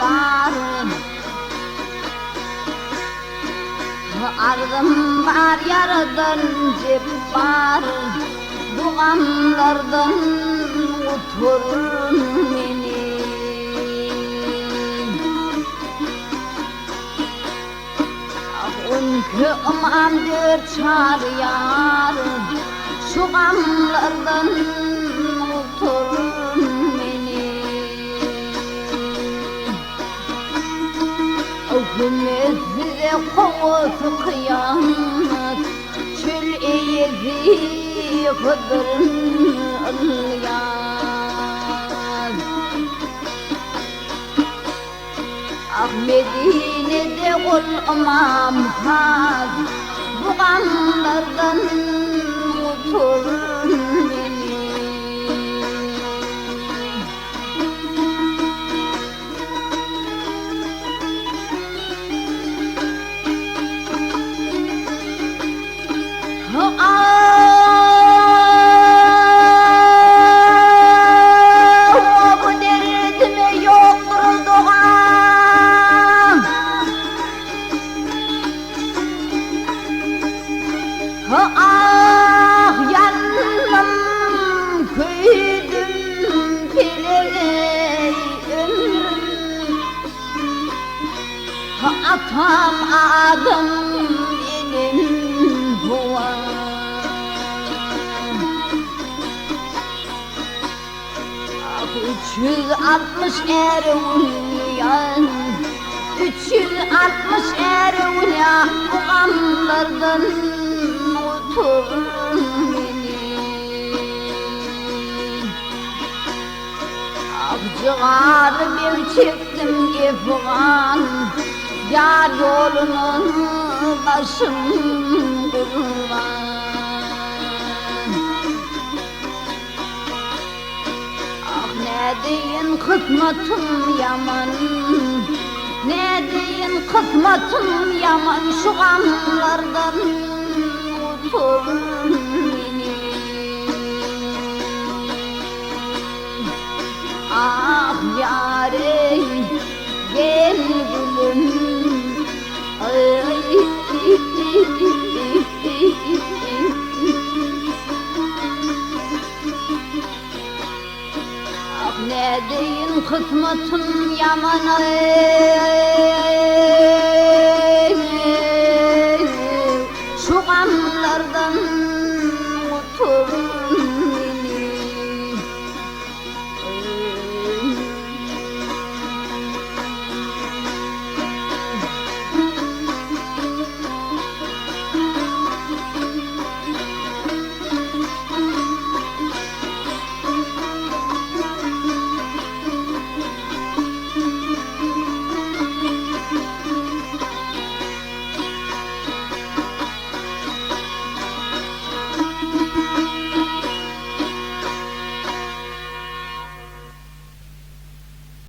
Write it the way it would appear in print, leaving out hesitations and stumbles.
bar. Arzym bar Ýaradan Jepbar, bu gamlardan gutar meni. Ah, on iki ymam dört çaryýar, şu gamlardan gutar meni. Hümmet size kowasy kyýamat, Çöl eýesi Hydyr Ylýas. Ah, Medinede ol ymam has, Bu gamlardan gutar meni. Ah, bu derdime ýokdur dogan. Ah, ýandym, köýdüm, pelegeý ömrüm. Atam Adam, enem Howa. Ah, 360 är öwülýän, 360 är öwülýä, bu gamlardan gutar meni. Ah, jygary beg çekdim efgan, Ýar ýoluna başym gurban. Ah, nädeýin kysmatym ýaman, Nädeýin kysmatym ýaman, Şu gamlardan gutar meni. Ah ýar-eý, gel gülüm, Ah nädeýin kysmatym ýaman-aý, Şu gamlardan.